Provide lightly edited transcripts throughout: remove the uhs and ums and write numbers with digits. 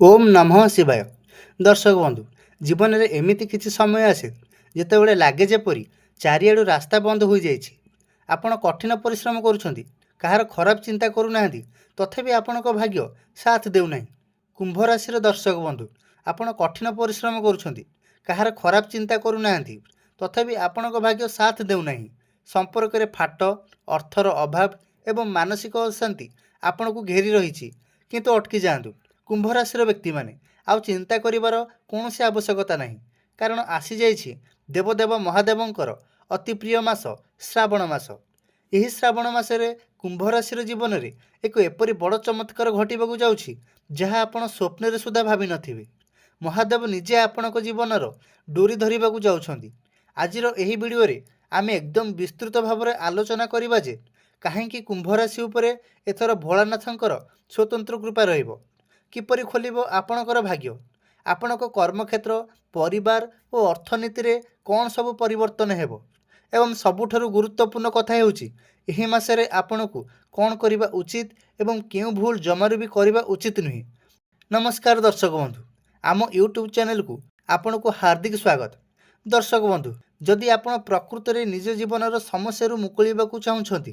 ଓମ୍ ନମଃ ଶିବାୟ। ଦର୍ଶକ ବନ୍ଧୁ, ଜୀବନରେ ଏମିତି କିଛି ସମୟ ଆସେ ଯେତେବେଳେ ଲାଗେ ଯେପରି ଚାରିଆଡ଼ୁ ରାସ୍ତା ବନ୍ଦ ହୋଇଯାଇଛି। ଆପଣ କଠିନ ପରିଶ୍ରମ କରୁଛନ୍ତି, କାହାର ଖରାପ ଚିନ୍ତା କରୁନାହାନ୍ତି, ତଥାପି ଆପଣଙ୍କ ଭାଗ୍ୟ ସାଥ ଦେଉନାହିଁ। କୁମ୍ଭ ରାଶିର ଦର୍ଶକ ବନ୍ଧୁ, ଆପଣ କଠିନ ପରିଶ୍ରମ କରୁଛନ୍ତି, କାହାର ଖରାପ ଚିନ୍ତା କରୁନାହାନ୍ତି, ତଥାପି ଆପଣଙ୍କ ଭାଗ୍ୟ ସାଥ ଦେଉନାହିଁ। ସମ୍ପର୍କରେ ଫାଟ, ଅର୍ଥର ଅଭାବ ଏବଂ ମାନସିକ ଅଶାନ୍ତି ଆପଣଙ୍କୁ ଘେରି ରହିଛି। କିନ୍ତୁ ଅଟକି ଯାଆନ୍ତୁ, କୁମ୍ଭ ରାଶିର ବ୍ୟକ୍ତିମାନେ ଆଉ ଚିନ୍ତା କରିବାର କୌଣସି ଆବଶ୍ୟକତା ନାହିଁ, କାରଣ ଆସିଯାଇଛି ଦେବଦେବ ମହାଦେବଙ୍କର ଅତି ପ୍ରିୟ ମାସ, ଶ୍ରାବଣ ମାସ। ଏହି ଶ୍ରାବଣ ମାସରେ କୁମ୍ଭ ରାଶିର ଜୀବନରେ ଏକ ଏପରି ବଡ଼ ଚମତ୍କାର ଘଟିବାକୁ ଯାଉଛି, ଯାହା ଆପଣ ସ୍ୱପ୍ନରେ ସୁଦ୍ଧା ଭାବିନଥିବେ। ମହାଦେବ ନିଜେ ଆପଣଙ୍କ ଜୀବନର ଡୋରି ଧରିବାକୁ ଯାଉଛନ୍ତି। ଆଜିର ଏହି ଭିଡ଼ିଓରେ ଆମେ ଏକଦମ ବିସ୍ତୃତ ଭାବରେ ଆଲୋଚନା କରିବା ଯେ କାହିଁକି କୁମ୍ଭ ରାଶି ଉପରେ ଏଥର ଭୋଳାନାଥଙ୍କର ସ୍ୱତନ୍ତ୍ର କୃପା ରହିବ, କିପରି ଖୋଲିବ ଆପଣଙ୍କର ଭାଗ୍ୟ, ଆପଣଙ୍କ କର୍ମକ୍ଷେତ୍ର, ପରିବାର ଓ ଅର୍ଥନୀତିରେ କ'ଣ ସବୁ ପରିବର୍ତ୍ତନ ହେବ ଏବଂ ସବୁଠାରୁ ଗୁରୁତ୍ୱପୂର୍ଣ୍ଣ କଥା ହେଉଛି, ଏହି ମାସରେ ଆପଣଙ୍କୁ କ'ଣ କରିବା ଉଚିତ ଏବଂ କେଉଁ ଭୁଲ ଜମାରୁ ବି କରିବା ଉଚିତ ନୁହେଁ। ନମସ୍କାର ଦର୍ଶକ ବନ୍ଧୁ, ଆମ ୟୁଟ୍ୟୁବ୍ ଚ୍ୟାନେଲକୁ ଆପଣଙ୍କୁ ହାର୍ଦ୍ଦିକ ସ୍ୱାଗତ। ଦର୍ଶକ ବନ୍ଧୁ, ଯଦି ଆପଣ ପ୍ରକୃତରେ ନିଜ ଜୀବନର ସମସ୍ୟାରୁ ମୁକୁଳିବାକୁ ଚାହୁଁଛନ୍ତି,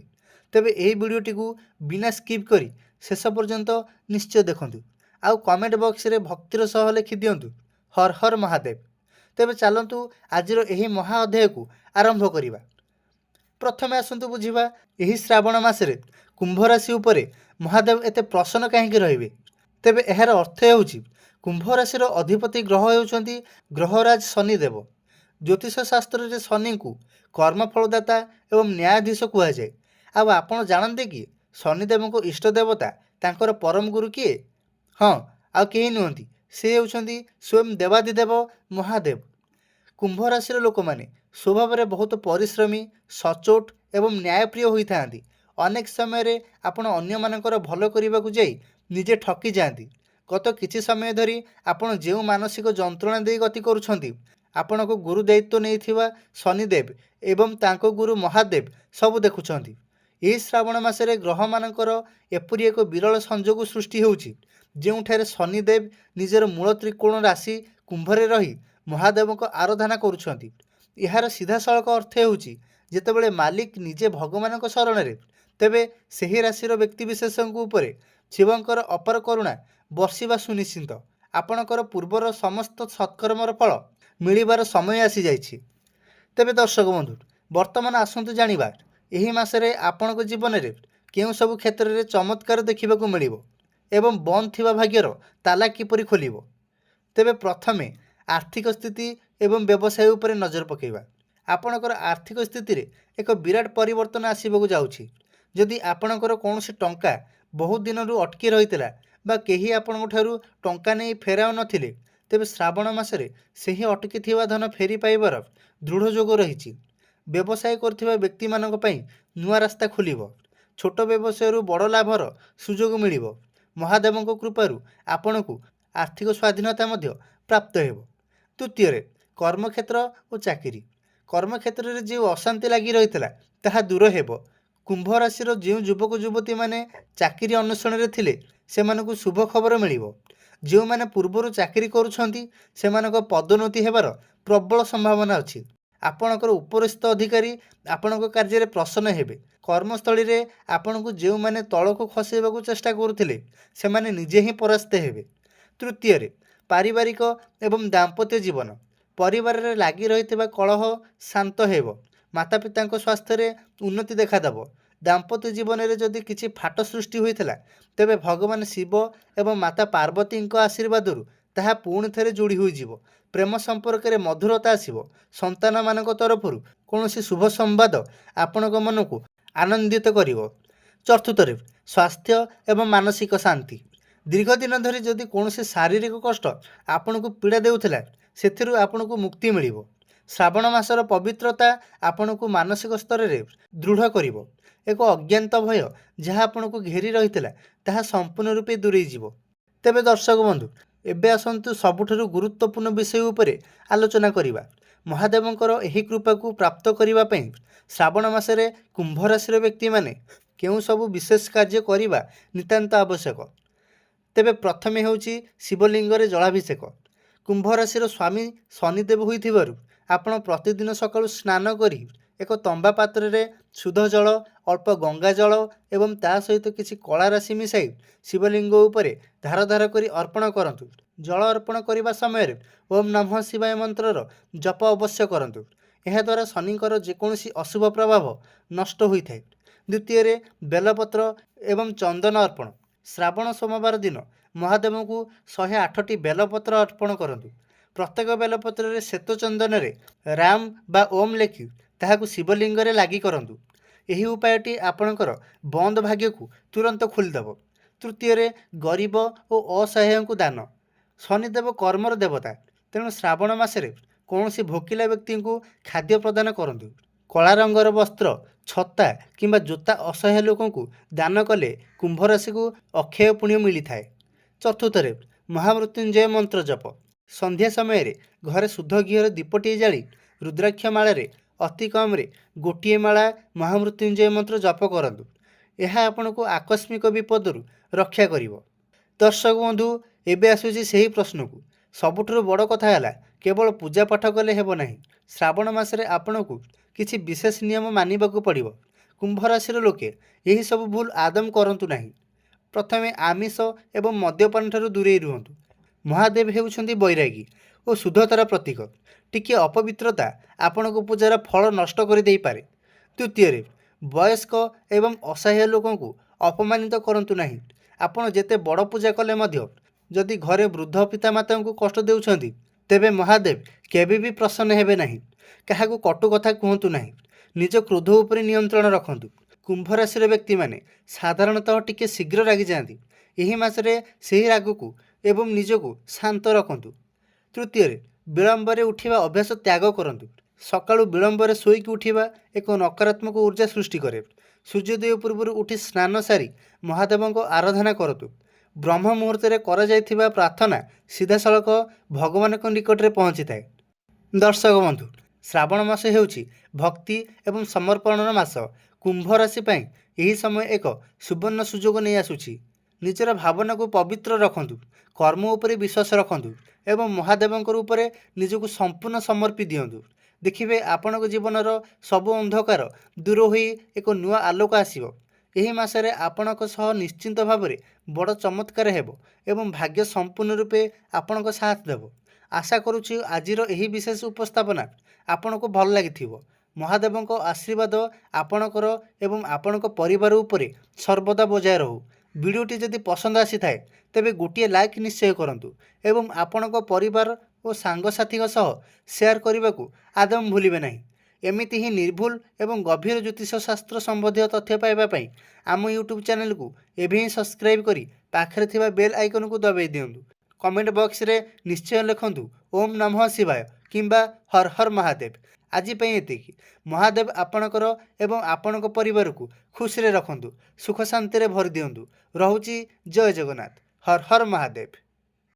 ତେବେ ଏହି ଭିଡ଼ିଓଟିକୁ ବିନା ସ୍କିପ୍ କରି ଶେଷ ପର୍ଯ୍ୟନ୍ତ ନିଶ୍ଚୟ ଦେଖନ୍ତୁ ଆଉ କମେଣ୍ଟ ବକ୍ସରେ ଭକ୍ତିର ସହ ଲେଖିଦିଅନ୍ତୁ, ହର ହର ମହାଦେବ। ତେବେ ଚାଲନ୍ତୁ, ଆଜିର ଏହି ମହା ଅଧ୍ୟାୟକୁ ଆରମ୍ଭ କରିବା। ପ୍ରଥମେ ଆସନ୍ତୁ ବୁଝିବା, ଏହି ଶ୍ରାବଣ ମାସରେ କୁମ୍ଭ ରାଶି ଉପରେ ମହାଦେବ ଏତେ ପ୍ରସନ୍ନ କାହିଁକି ରହିବେ? ତେବେ ଏହାର ଅର୍ଥ ହେଉଛି, କୁମ୍ଭ ରାଶିର ଅଧିପତି ଗ୍ରହ ହେଉଛନ୍ତି ଗ୍ରହରାଜ ଶନିଦେବ। ଜ୍ୟୋତିଷ ଶାସ୍ତ୍ରରେ ଶନିଙ୍କୁ କର୍ମଫଳଦାତା ଏବଂ ନ୍ୟାୟାଧୀଶ କୁହାଯାଏ। ଆଉ ଆପଣ ଜାଣନ୍ତି କି, ଶନିଦେବଙ୍କ ଇଷ୍ଟ ଦେବତା, ତାଙ୍କର ପରମ ଗୁରୁ କିଏ? ହଁ, ଆଉ କେହି ନୁହନ୍ତି, ସେ ହେଉଛନ୍ତି ସ୍ୱୟଂ ଦେବାଧିଦେବ ମହାଦେବ। କୁମ୍ଭ ରାଶିର ଲୋକମାନେ ସ୍ୱଭାବରେ ବହୁତ ପରିଶ୍ରମୀ, ସଚୋଟ ଏବଂ ନ୍ୟାୟପ୍ରିୟ ହୋଇଥାନ୍ତି। ଅନେକ ସମୟରେ ଆପଣ ଅନ୍ୟମାନଙ୍କର ଭଲ କରିବାକୁ ଯାଇ ନିଜେ ଠକି ଯାଆନ୍ତି। ଗତ କିଛି ସମୟ ଧରି ଆପଣ ଯେଉଁ ମାନସିକ ଯନ୍ତ୍ରଣା ଦେଇ ଗତି କରୁଛନ୍ତି, ଆପଣଙ୍କ ଗୁରୁ ଦାୟିତ୍ୱ ନେଇଥିବା ଶନିଦେବ ଏବଂ ତାଙ୍କ ଗୁରୁ ମହାଦେବ ସବୁ ଦେଖୁଛନ୍ତି। ଏହି ଶ୍ରାବଣ ମାସରେ ଗ୍ରହମାନଙ୍କର ଏପରି ଏକ ବିରଳ ସଂଯୋଗ ସୃଷ୍ଟି ହେଉଛି, ଯେଉଁଠାରେ ଶନିଦେବ ନିଜର ମୂଳ ତ୍ରିକୋଣ ରାଶି କୁମ୍ଭରେ ରହି ମହାଦେବଙ୍କ ଆରାଧନା କରୁଛନ୍ତି। ଏହାର ସିଧାସଳଖ ଅର୍ଥ ହେଉଛି, ଯେତେବେଳେ ମାଲିକ ନିଜେ ଭଗବାନଙ୍କ ଶରଣରେ, ତେବେ ସେହି ରାଶିର ବ୍ୟକ୍ତିବିଶେଷଙ୍କ ଉପରେ ଶିବଙ୍କର ଅପାର କରୁଣା ବର୍ଷିବା ସୁନିଶ୍ଚିତ। ଆପଣଙ୍କର ପୂର୍ବର ସମସ୍ତ ସତ୍କର୍ମର ଫଳ ମିଳିବାର ସମୟ ଆସିଯାଇଛି। ତେବେ ଦର୍ଶକ ବନ୍ଧୁ, ବର୍ତ୍ତମାନ ଆସନ୍ତୁ ଜାଣିବା, ଏହି ମାସରେ ଆପଣଙ୍କ ଜୀବନରେ କେଉଁ ସବୁ କ୍ଷେତ୍ରରେ ଚମତ୍କାର ଦେଖିବାକୁ ମିଳିବ ଏବଂ ବନ୍ଦ ଥିବା ଭାଗ୍ୟର ତାଲା କିପରି ଖୋଲିବ। ତେବେ ପ୍ରଥମେ ଆର୍ଥିକ ସ୍ଥିତି ଏବଂ ବ୍ୟବସାୟ ଉପରେ ନଜର ପକାଇବା। ଆପଣଙ୍କର ଆର୍ଥିକ ସ୍ଥିତିରେ ଏକ ବିରାଟ ପରିବର୍ତ୍ତନ ଆସିବାକୁ ଯାଉଛି। ଯଦି ଆପଣଙ୍କର କୌଣସି ଟଙ୍କା ବହୁତ ଦିନରୁ ଅଟକି ରହିଥିଲା ବା କେହି ଆପଣଙ୍କ ଠାରୁ ଟଙ୍କା ନେଇ ଫେରାଉ ନଥିଲେ, ତେବେ ଶ୍ରାବଣ ମାସରେ ସେହି ଅଟକି ଥିବା ଧନ ଫେରି ପାଇବାର ଦୃଢ଼ ଯୋଗ ରହିଛି। ବ୍ୟବସାୟ କରୁଥିବା ବ୍ୟକ୍ତିମାନଙ୍କ ପାଇଁ ନୂଆ ରାସ୍ତା ଖୋଲିବ। ଛୋଟ ବ୍ୟବସାୟରୁ ବଡ଼ ଲାଭର ସୁଯୋଗ ମିଳିବ। ମହାଦେବଙ୍କ କୃପାରୁ ଆପଣଙ୍କୁ ଆର୍ଥିକ ସ୍ୱାଧୀନତା ମଧ୍ୟ ପ୍ରାପ୍ତ ହେବ। ତୃତୀୟରେ, କର୍ମକ୍ଷେତ୍ର ଓ ଚାକିରି। କର୍ମକ୍ଷେତ୍ରରେ ଯେଉଁ ଅଶାନ୍ତି ଲାଗି ରହିଥିଲା, ତାହା ଦୂର ହେବ। କୁମ୍ଭ ରାଶିର ଯେଉଁ ଯୁବକ ଯୁବତୀମାନେ ଚାକିରି ଅନ୍ୱେଷଣରେ ଥିଲେ, ସେମାନଙ୍କୁ ଶୁଭ ଖବର ମିଳିବ। ଯେଉଁମାନେ ପୂର୍ବରୁ ଚାକିରି କରୁଛନ୍ତି, ସେମାନଙ୍କ ପଦୋନ୍ନତି ହେବାର ପ୍ରବଳ ସମ୍ଭାବନା ଅଛି। ଆପଣଙ୍କର ଉପରିସ୍ଥ ଅଧିକାରୀ ଆପଣଙ୍କ କାର୍ଯ୍ୟରେ ପ୍ରସନ୍ନ ହେବେ। କର୍ମସ୍ଥଳୀରେ ଆପଣଙ୍କୁ ଯେଉଁମାନେ ତଳକୁ ଖସାଇବାକୁ ଚେଷ୍ଟା କରୁଥିଲେ, ସେମାନେ ନିଜେ ହିଁ ପରାସ୍ତ ହେବେ। ତୃତୀୟରେ, ପାରିବାରିକ ଏବଂ ଦାମ୍ପତ୍ୟ ଜୀବନ। ପରିବାରରେ ଲାଗି ରହିଥିବା କଳହ ଶାନ୍ତ ହେବ। ମାତା ପିତାଙ୍କ ସ୍ୱାସ୍ଥ୍ୟରେ ଉନ୍ନତି ଦେଖାଦେବ। ଦାମ୍ପତ୍ୟ ଜୀବନରେ ଯଦି କିଛି ଫାଟ ସୃଷ୍ଟି ହୋଇଥିଲା, ତେବେ ଭଗବାନ ଶିବ ଏବଂ ମାତା ପାର୍ବତୀଙ୍କ ଆଶୀର୍ବାଦରୁ ତାହା ପୁଣି ଥରେ ଯୋଡ଼ି ହୋଇଯିବ। ପ୍ରେମ ସମ୍ପର୍କରେ ମଧୁରତା ଆସିବ। ସନ୍ତାନମାନଙ୍କ ତରଫରୁ କୌଣସି ଶୁଭ ସମ୍ବାଦ ଆପଣଙ୍କ ମନକୁ ଆନନ୍ଦିତ କରିବ। ଚତୁର୍ଥରେ, ସ୍ୱାସ୍ଥ୍ୟ ଏବଂ ମାନସିକ ଶାନ୍ତି। ଦୀର୍ଘ ଦିନ ଧରି ଯଦି କୌଣସି ଶାରୀରିକ କଷ୍ଟ ଆପଣଙ୍କୁ ପୀଡ଼ା ଦେଉଥିଲା, ସେଥିରୁ ଆପଣଙ୍କୁ ମୁକ୍ତି ମିଳିବ। ଶ୍ରାବଣ ମାସର ପବିତ୍ରତା ଆପଣଙ୍କୁ ମାନସିକ ସ୍ତରରେ ଦୃଢ଼ କରିବ। ଏକ ଅଜ୍ଞାତ ଭୟ ଯାହା ଆପଣଙ୍କୁ ଘେରି ରହିଥିଲା, ତାହା ସମ୍ପୂର୍ଣ୍ଣ ରୂପେ ଦୂରେଇଯିବ। ତେବେ ଦର୍ଶକ ବନ୍ଧୁ, ଏବେ ଆସନ୍ତୁ ସବୁଠାରୁ ଗୁରୁତ୍ୱପୂର୍ଣ୍ଣ ବିଷୟ ଉପରେ ଆଲୋଚନା କରିବା। ମହାଦେବଙ୍କର ଏହି କୃପାକୁ ପ୍ରାପ୍ତ କରିବା ପାଇଁ ଶ୍ରାବଣ ମାସରେ କୁମ୍ଭ ରାଶିର ବ୍ୟକ୍ତିମାନେ କେଉଁ ସବୁ ବିଶେଷ କାର୍ଯ୍ୟ କରିବା ନିତାନ୍ତ ଆବଶ୍ୟକ? ତେବେ ପ୍ରଥମେ ହେଉଛି ଶିବଲିଙ୍ଗରେ ଜଳାଭିଷେକ। କୁମ୍ଭ ରାଶିର ସ୍ୱାମୀ ଶନିଦେବ ହୋଇଥିବାରୁ ଆପଣ ପ୍ରତିଦିନ ସକାଳୁ ସ୍ନାନ କରି ଏକ ତମ୍ବା ପାତ୍ରରେ ଶୁଦ୍ଧ ଜଳ, ଅଳ୍ପ ଗଙ୍ଗା ଜଳ ଏବଂ ତା ସହିତ କିଛି କଳା ରାଶି ମିଶାଇ ଶିବଲିଙ୍ଗ ଉପରେ ଧାର ଧାର କରି ଅର୍ପଣ କରନ୍ତୁ। ଜଳ ଅର୍ପଣ କରିବା ସମୟରେ ଓମ୍ ନମଃ ଶିବାୟ ମନ୍ତ୍ରର ଜପ ଅବଶ୍ୟ କରନ୍ତୁ। ଏହାଦ୍ୱାରା ଶନିଙ୍କର ଯେକୌଣସି ଅଶୁଭ ପ୍ରଭାବ ନଷ୍ଟ ହୋଇଥାଏ। ଦ୍ୱିତୀୟରେ ବେଲପତ୍ର ଏବଂ ଚନ୍ଦନ ଅର୍ପଣ। ଶ୍ରାବଣ ସୋମବାର ଦିନ ମହାଦେବଙ୍କୁ 108ଟି ବେଲପତ୍ର ଅର୍ପଣ କରନ୍ତୁ। ପ୍ରତ୍ୟେକ ବେଲପତ୍ରରେ ଶ୍ଵେତ ଚନ୍ଦନରେ ରାମ ବା ଓମ୍ ଲେଖି ତାହାକୁ ଶିବଲିଙ୍ଗରେ ଲାଗି କରନ୍ତୁ। ଏହି ଉପାୟଟି ଆପଣଙ୍କର ବନ୍ଦ ଭାଗ୍ୟକୁ ତୁରନ୍ତ ଖୋଲିଦେବ। ତୃତୀୟରେ ଗରିବ ଓ ଅସହାୟଙ୍କୁ ଦାନ। ଶନିଦେବ କର୍ମର ଦେବତା, ତେଣୁ ଶ୍ରାବଣ ମାସରେ କୌଣସି ଭୋକିଲା ବ୍ୟକ୍ତିଙ୍କୁ ଖାଦ୍ୟ ପ୍ରଦାନ କରନ୍ତୁ। କଳା ରଙ୍ଗର ବସ୍ତ୍ର, ଛତା କିମ୍ବା ଜୋତା ଅସହାୟ ଲୋକଙ୍କୁ ଦାନ କଲେ କୁମ୍ଭ ରାଶିକୁ ଅକ୍ଷୟ ପୁଣ୍ୟ ମିଳିଥାଏ। ଚତୁର୍ଥରେ ମହାମୃତ୍ୟୁଞ୍ଜୟ ମନ୍ତ୍ର ଜପ। ସନ୍ଧ୍ୟା ସମୟରେ ଘରେ ଶୁଦ୍ଧ ଘିଅର ଦୀପଟିଏ ଜାଳି ରୁଦ୍ରାକ୍ଷ ମାଳାରେ ଅତି କମରେ ଗୋଟିଏ ମାଳା ମହାମୃତ୍ୟୁଞ୍ଜୟ ମନ୍ତ୍ର ଜପ କରନ୍ତୁ। ଏହା ଆପଣଙ୍କୁ ଆକସ୍ମିକ ବିପଦରୁ ରକ୍ଷା କରିବ। ଦର୍ଶକ ବନ୍ଧୁ, ଏବେ ଆସୁଛି ସେହି ପ୍ରଶ୍ନକୁ। ସବୁଠାରୁ ବଡ଼ କଥା ହେଲା, କେବଳ ପୂଜା ପାଠ କଲେ ହେବ ନାହିଁ। ଶ୍ରାବଣ ମାସରେ ଆପଣଙ୍କୁ କିଛି ବିଶେଷ ନିୟମ ମାନିବାକୁ ପଡ଼ିବ। କୁମ୍ଭ ରାଶିର ଲୋକେ ଏହି ସବୁ ଭୁଲ ଆଦୌ କରନ୍ତୁ ନାହିଁ। ପ୍ରଥମେ ଆମିଷ ଏବଂ ମଦ୍ୟପାନ ଠାରୁ ଦୂରେଇ ରୁହନ୍ତୁ। ମହାଦେବ ହେଉଛନ୍ତି ବୈରାଗୀ ଓ ଶୁଦ୍ଧତାର ପ୍ରତୀକ। ଟିକିଏ ଅପବିତ୍ରତା ଆପଣଙ୍କ ପୂଜାର ଫଳ ନଷ୍ଟ କରିଦେଇପାରେ। ଦ୍ୱିତୀୟରେ ବୟସ୍କ ଏବଂ ଅସହାୟ ଲୋକଙ୍କୁ ଅପମାନିତ କରନ୍ତୁ ନାହିଁ। ଆପଣ ଯେତେ ବଡ଼ ପୂଜା କଲେ ମଧ୍ୟ ଯଦି ଘରେ ବୃଦ୍ଧ ପିତାମାତାଙ୍କୁ କଷ୍ଟ ଦେଉଛନ୍ତି, ତେବେ ମହାଦେବ କେବେ ବି ପ୍ରସନ୍ନ ହେବେ ନାହିଁ। କାହାକୁ କଟୁ କଥା କୁହନ୍ତୁ ନାହିଁ। ନିଜ କ୍ରୋଧ ଉପରେ ନିୟନ୍ତ୍ରଣ ରଖନ୍ତୁ। କୁମ୍ଭ ରାଶିର ବ୍ୟକ୍ତିମାନେ ସାଧାରଣତଃ ଟିକେ ଶୀଘ୍ର ରାଗିଯାଆନ୍ତି। ଏହି ମାସରେ ସେହି ରାଗକୁ ଏବଂ ନିଜକୁ ଶାନ୍ତ ରଖନ୍ତୁ। ତୃତୀୟରେ ବିଳମ୍ବରେ ଉଠିବା ଅଭ୍ୟାସ ତ୍ୟାଗ କରନ୍ତୁ। ସକାଳୁ ବିଳମ୍ବରେ ଶୋଇକି ଉଠିବା ଏକ ନକାରାତ୍ମକ ଉର୍ଜା ସୃଷ୍ଟି କରେ। ସୂର୍ଯ୍ୟୋଦୟ ପୂର୍ବରୁ ଉଠି ସ୍ନାନ ସାରି ମହାଦେବଙ୍କ ଆରାଧନା କରନ୍ତୁ। ବ୍ରହ୍ମ ମୁହୂର୍ତ୍ତରେ କରାଯାଇଥିବା ପ୍ରାର୍ଥନା ସିଧାସଳଖ ଭଗବାନଙ୍କ ନିକଟରେ ପହଞ୍ଚିଥାଏ। ଦର୍ଶକ ବନ୍ଧୁ, ଶ୍ରାବଣ ମାସ ହେଉଛି ଭକ୍ତି ଏବଂ ସମର୍ପଣର ମାସ। କୁମ୍ଭ ରାଶି ପାଇଁ ଏହି ସମୟ ଏକ ସୁବର୍ଣ୍ଣ ସୁଯୋଗ ନେଇ ଆସୁଛି। ନିଜର ଭାବନାକୁ ପବିତ୍ର ରଖନ୍ତୁ, କର୍ମ ଉପରେ ବିଶ୍ୱାସ ରଖନ୍ତୁ ଏବଂ ମହାଦେବଙ୍କ ଉପରେ ନିଜକୁ ସମ୍ପୂର୍ଣ୍ଣ ସମର୍ପି ଦିଅନ୍ତୁ। ଦେଖିବେ, ଆପଣଙ୍କ ଜୀବନର ସବୁ ଅନ୍ଧକାର ଦୂର ହୋଇ ଏକ ନୂଆ ଆଲୋକ ଆସିବ। ଏହି ମାସରେ ଆପଣଙ୍କ ସହ ନିଶ୍ଚିନ୍ତ ଭାବରେ ବଡ଼ ଚମତ୍କାର ହେବ ଏବଂ ଭାଗ୍ୟ ସମ୍ପୂର୍ଣ୍ଣ ରୂପେ ଆପଣଙ୍କ ସାଥ ଦେବ। ଆଶା କରୁଛି, ଆଜିର ଏହି ବିଶେଷ ଉପସ୍ଥାପନା ଆପଣଙ୍କୁ ଭଲ ଲାଗିଥିବ। ମହାଦେବଙ୍କ ଆଶୀର୍ବାଦ ଆପଣଙ୍କର ଏବଂ ଆପଣଙ୍କ ପରିବାର ଉପରେ ସର୍ବଦା ବଜାୟ ରହୁ। ଭିଡ଼ିଓଟି ଯଦି ପସନ୍ଦ ଆସିଥାଏ, ତେବେ ଗୋଟିଏ ଲାଇକ୍ ନିଶ୍ଚୟ କରନ୍ତୁ ଏବଂ ଆପଣଙ୍କ ପରିବାର ଓ ସାଙ୍ଗସାଥୀଙ୍କ ସହ ସେୟାର କରିବାକୁ ଆଦୌ ଭୁଲିବେ ନାହିଁ। ଏମିତି ହିଁ ନିର୍ଭୁଲ ଏବଂ ଗଭୀର ଜ୍ୟୋତିଷ ଶାସ୍ତ୍ର ସମ୍ବନ୍ଧୀୟ ତଥ୍ୟ ପାଇବା ପାଇଁ ଆମ ୟୁଟ୍ୟୁବ୍ ଚ୍ୟାନେଲକୁ ଏବେ ହିଁ ସବସ୍କ୍ରାଇବ୍ କରି ପାଖରେ ଥିବା ବେଲ୍ ଆଇକନ୍କୁ ଦବାଇ ଦିଅନ୍ତୁ। କମେଣ୍ଟ ବକ୍ସରେ ନିଶ୍ଚୟ ଲେଖନ୍ତୁ ଓମ୍ ନମଃ ଶିବାୟ କିମ୍ବା ହର ହର ମହାଦେବ। ଆଜି ପାଇଁ ଏତିକି। ମହାଦେବ ଆପଣଙ୍କର ଏବଂ ଆପଣଙ୍କ ପରିବାରକୁ ଖୁସିରେ ରଖନ୍ତୁ, ସୁଖ ଶାନ୍ତିରେ ଭରି ଦିଅନ୍ତୁ। ରହୁଛି, ଜୟ ଜଗନ୍ନାଥ, ହର ହର ମହାଦେବ।